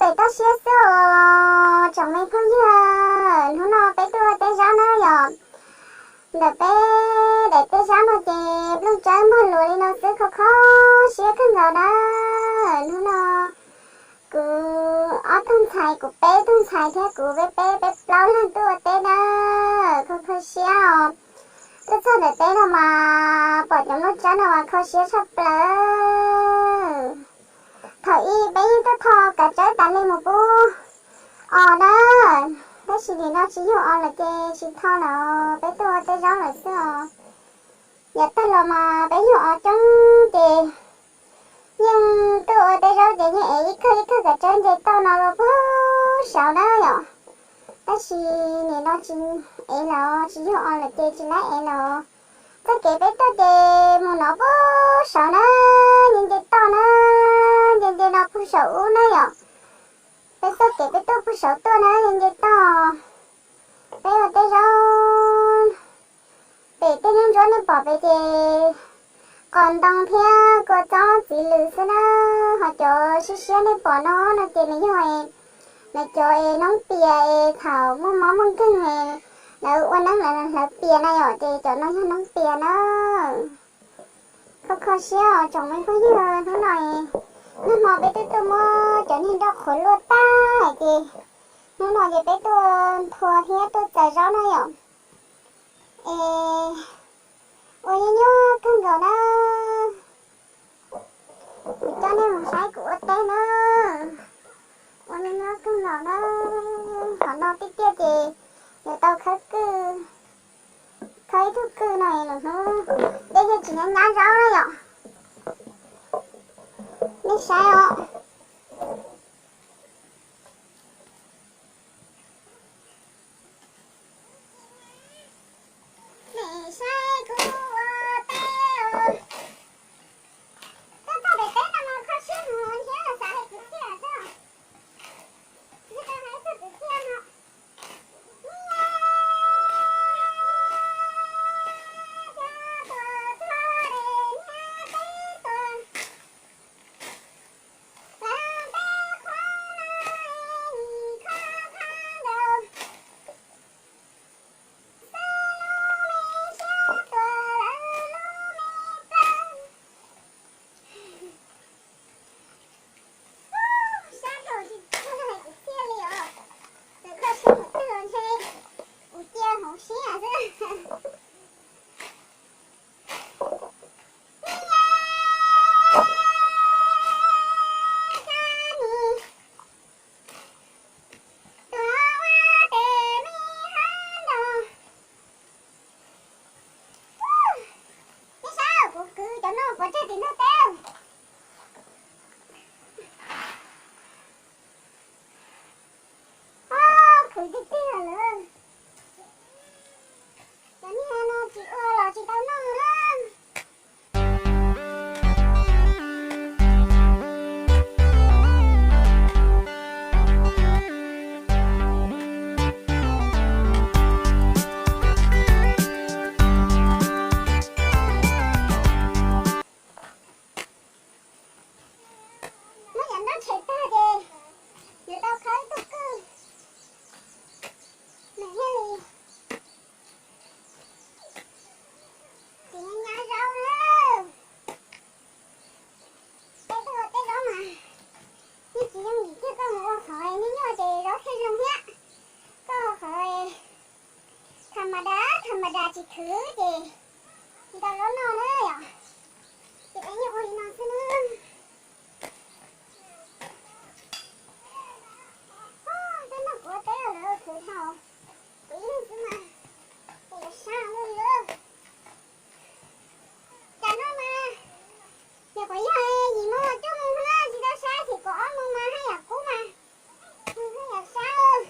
Toj siab xwb os tsoom me phooj ywg, hnub no peb tuaj ua teb zaub na yom. Ntawm peb daim teb zaub no ces nplooj tsawb npog luas li no xwb, kho kho siab kawg nkaus na. Hnub no kuv ob tug ntxhais, kuv peb tug ntxhais thiab kuv peb peb peb plaub leeg tuaj ua teb na, kho kho siab os. Tuaj txog ntawm teb no mas pom cov nplooj tsawb no mas kho siab tshaj plaws. Thaum ub peb yeej tuaj tho kav tsawb tas li mus pub os na, tab sis nim no tsis yug os lawm ces tsis tho lawm, peb tuaj ua teb zaub lawm xwb os. Yav tag los mas peb yug os coob ces yeej tuaj ua teb zaub ces yeej ev ib khawb ib khawb kav tsawb nce toj no los pub saud na yom. Tab sis nim no tsis ev lawm, tsis yug os lawm ces tsis laib ev lawm. Txoj kev peb tuaj ces mus no pub saud na, nce nce toj na, nce nce no pug saum ub na yom. Peb txoj kev peb tuaj pug saud tuaj na, nce nce toj. Peb ua teb zaub pem tej niag ntsuab nej pom pem ces qos ntoo thiab kua txob txiv lws xwb na. Ho cov siab siab nej pom no no ces nws yog nws cov es noob pias es thaum muaj mob muaj nkeeg es lawv ua neeb lawv hlawv pias na yom, ces cov no yog noob pias na. Kho kho siab os tsoom me phooj ywg, hnub no nag hmo peb twb tuaj muab cov niag nroj qhuav luaj tag ces hnub no ces peb tuaj nthua thiab tuaj txaws zaub na yom. Es ua nyuaj nyuaj kawg nkaus na. Kuv coj nej mus saib kuv ua teb na. Ua nyuaj nyuaj kawg nkaus na. Qhov no tiag tiag ces yuav tau khawb kwj, khawb ib tug kwj no los hnub dej yeej tsis nyab nyab zaub na yom. Nej saib os. Nej saib kuv ua teb os. Tuaj txog pem teb no mas kho siab mus thiab xav hais kwv txhiaj xwb. Twb tau hais txog kwv txhiaj no. Sab nkaus tsis txog kwv txhiaj li os. Txawm kho siab mus twg los ntshe kuv cia hauv siab xwb. Nej saib kuv kwv cov no pov tseg tim ntug teb. Ob, khwv tiag tiag lawm. Cov niag no tsis ua los tsis tau noj na. Muab cov nroj tshem tag ces yuav tau khawb ib tug kwj. Nws thiaj li tsis nyab nyab zaub na. Peb tuaj ua teb zaub mas yeej tsis yooj yim kiag, koj mus ua qhov nyuaj nyuaj ces zaub thiaj zoo thiab. Koj ua qhov tham ma da tham ma da tsis khwv ces tsis tau zaub noj na yom. Ces peb yeej ua li no xwb na. Tej no kuv ua teb lawv khwv dhau, kuv ib leeg xwb mas yuav sab lawm. Cas no mas, yog kuv yog yim moo cuaj moo na tsis tau sab, txhim kaum ob moo mas haj yam kub mas, haj yam sab.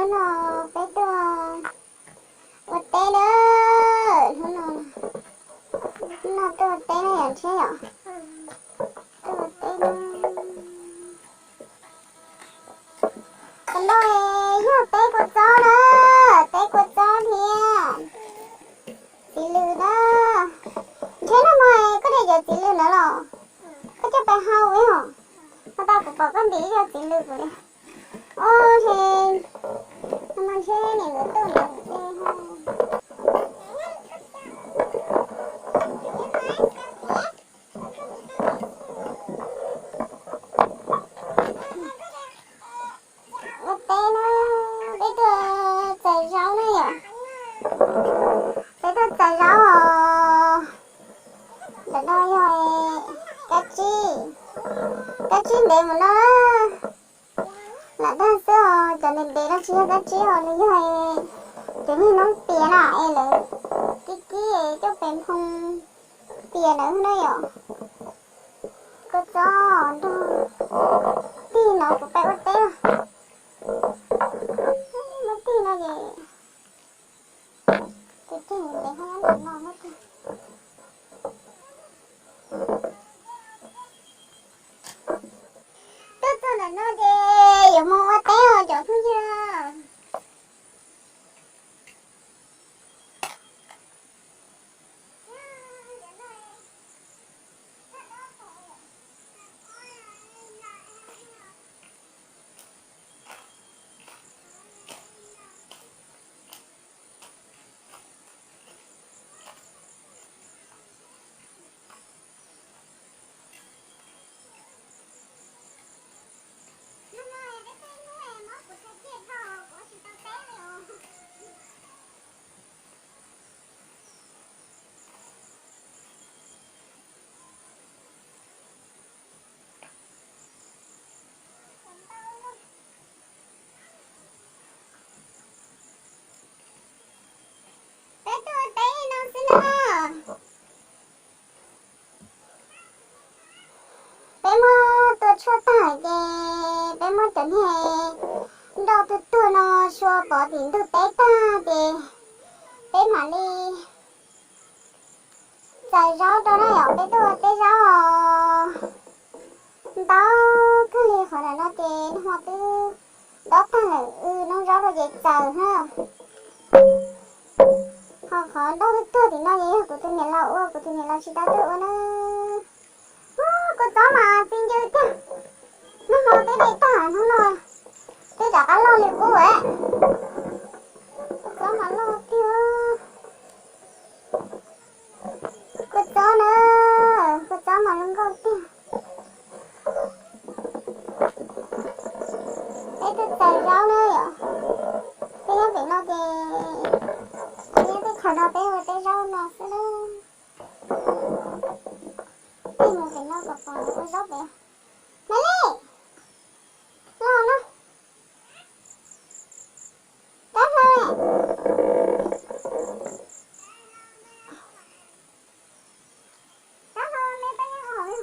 Hnub no peb tuaj ua teb na, hnub no, hnub no tuaj ua teb na yom, ntshe yom, tuaj ua teb na. Tam no yog teb kua txob na, teb kua txob thiab txiv lws na. Ntshe nag hmo koj de cov txiv lws ntawd los koj coj pais hau ib hom, no tau kuv pom koj ntim ib co txiv lws kuv li. Ua, ntshe nag hmo ntshe niam nkawd tuaj nkawd de. Ua teb na, peb tuaj txaws zaub na yom. Peb tuaj txaws zaub os. Ntawm no yog kab tsib, kab tsib ntev mus no na. Lam dag xwb os, cov ntev ntev no tsis yog kab tsib os, nws yog cov niag noob tias na es lawv kib kib coj pes nphoo tias ntawd na yom. Kua txob nrog tig no kuv peb ua teb. Muab tig no ces, ces tig ntev ntev no no muab tig. Tuaj txog ntawm no ces yuav mus ua teb os cov phooj ywg. Peb tuaj teb no xwb na. Peb muab tua tshuaj tag ces peb muab cov niag nroj tuag tuag no sua pov tim ntug teb tag ces peb mam li txaws zaub rau na yom. Peb tuaj ua teb zaub os, ntau kawg li. Qhov ntawm no ces nag hmo twb dob tag lawm, wb noj zaub rau ces txaws na. Ho qhov nroj tuag tuag tim no ces yog kuv tus niam laus ua, kuv tus niam laus tsis tau tuaj ua na. Ub, kua txob mas txi ncw tiag. Nag hmo twb de tag, hnub no twb rov qab loj li qub. Kua txob mas loj tiag. Kua txob na, kua txob mas zoo nkauj tiag. Peb tuaj txaws zaub na yom. Peb nyob pem no ces, peb nyob teb chaws no peb ua teb zaub no xwb na. Peb mus pem no kom pom ua zaub pem. Maiv Lis, los no. Rab hlau, rab hlau me peb nyob hauv.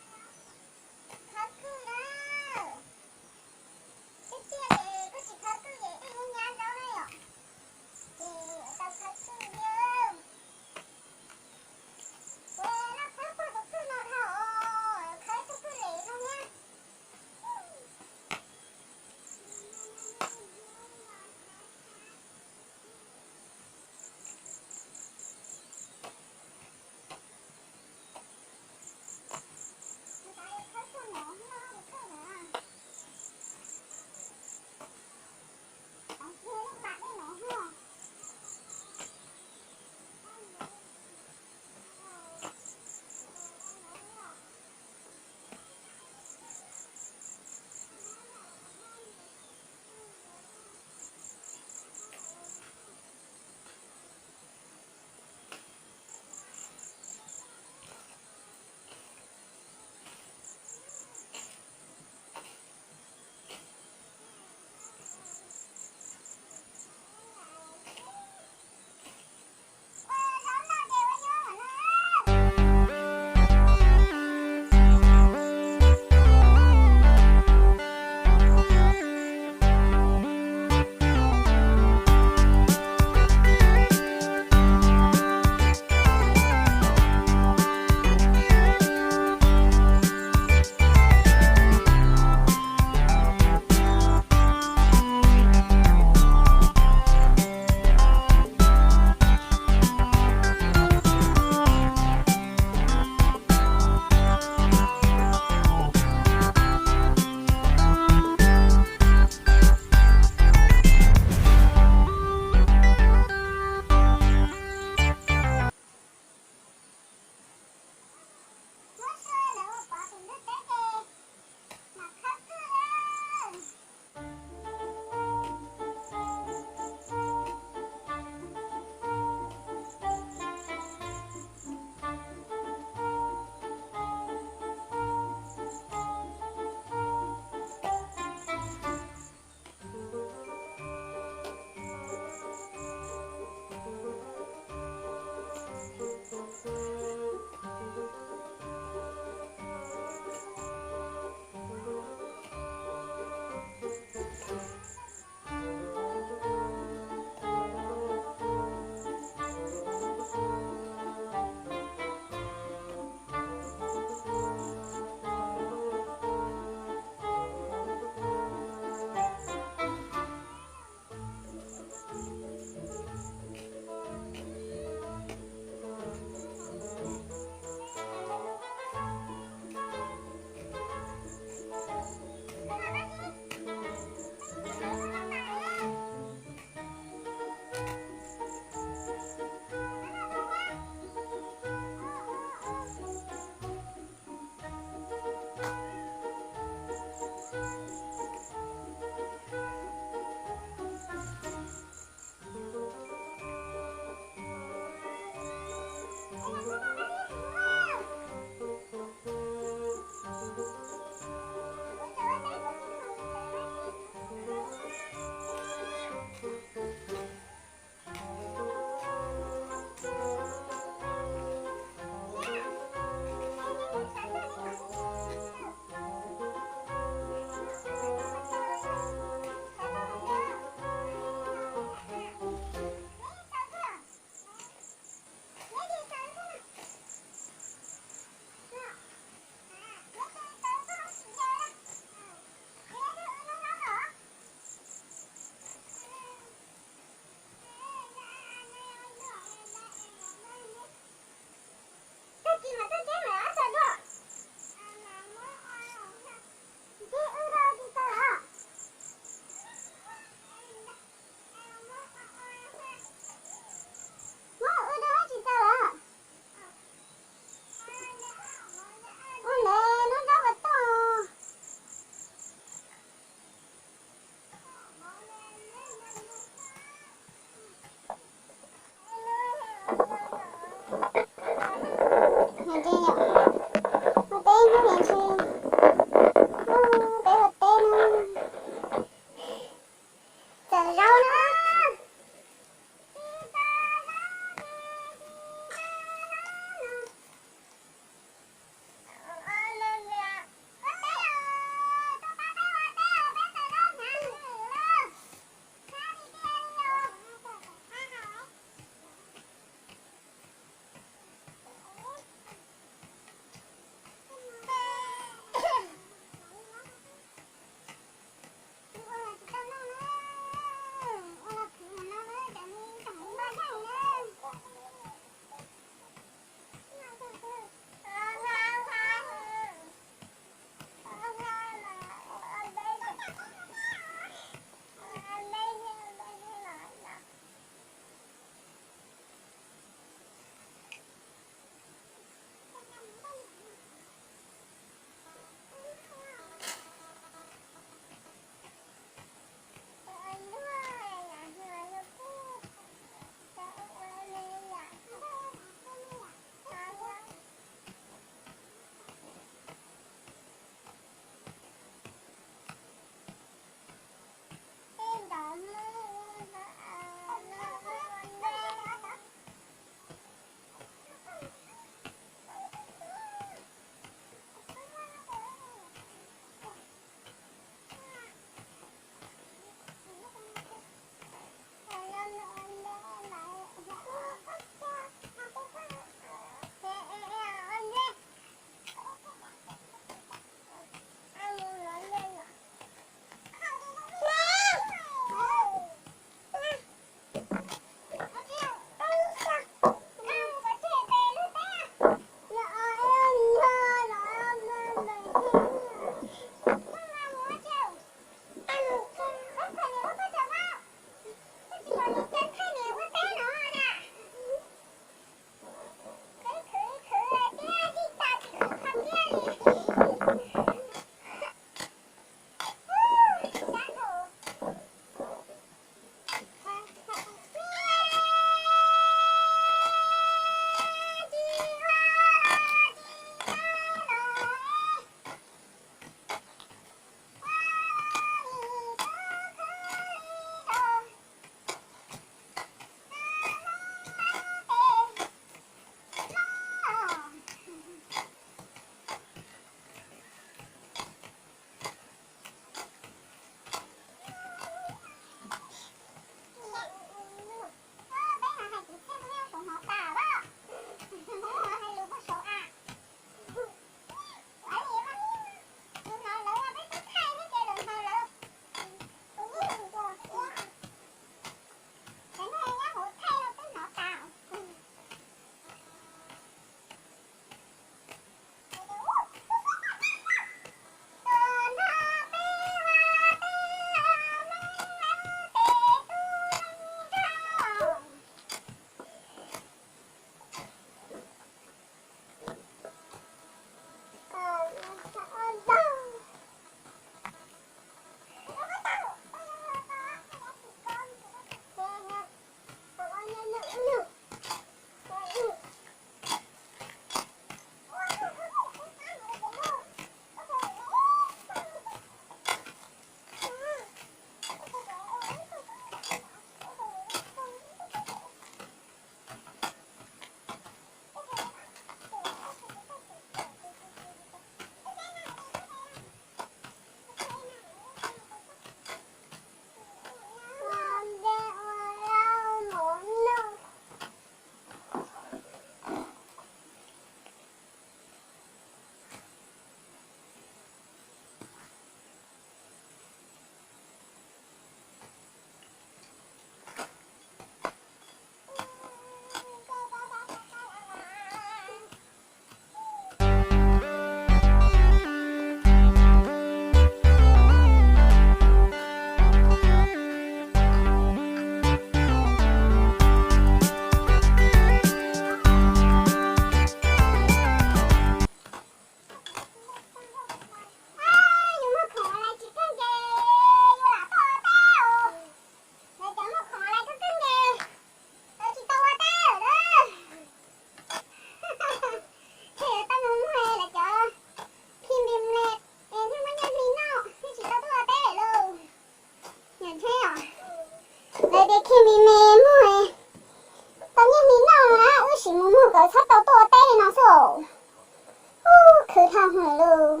Hnub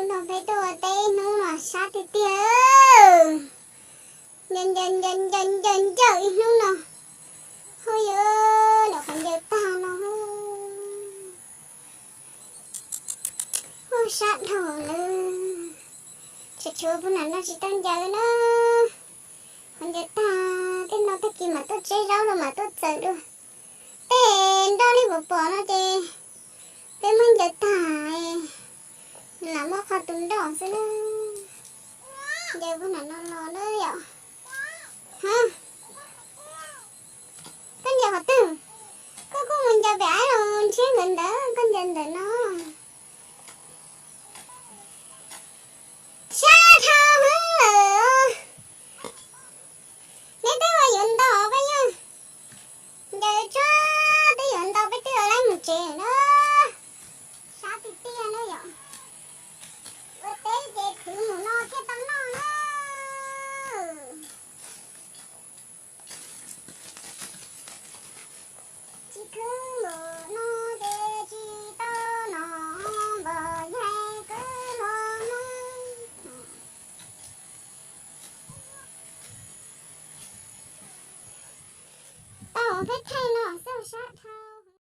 no peb tuaj ua teb ib hnub no sab tiag tiag. Ncaws ncaws ncaws ncaws ncaws ib hnub no. Hu yog lawv qhov ncaws tag no. Hu sab dhau lawm. Tshuav tshuav puag nram no tsis tau ncaws na. Qhov ncaws tag, tej no tag kis mam tuaj tseb zaub los mam tuaj txawm dua. Tej nroj nej puas pom no ces peb muab ncaws tag, lam muab qhov tus nroj xwb na. Ncaws puag nram no los na yom. Ha, koj ncaws qhov twg? Koj kuj mus ncaws pem av los ntshiab nkawd ntawd, koj ncaws ntawm no. Sab dhau heev lawm. Neb twb ua yuav nto peb yog ncaws tsuag twb yuav nto peb twb ua laib mus tsev na. Sab tiag tiag na yom. Ua teb ces khwv mus no thiaj tau noj na. Tsis khwv mus no ces tsis tau noj npaum yaig kwv luag Hmoob. Tau peb thaij no xwb sab dhau.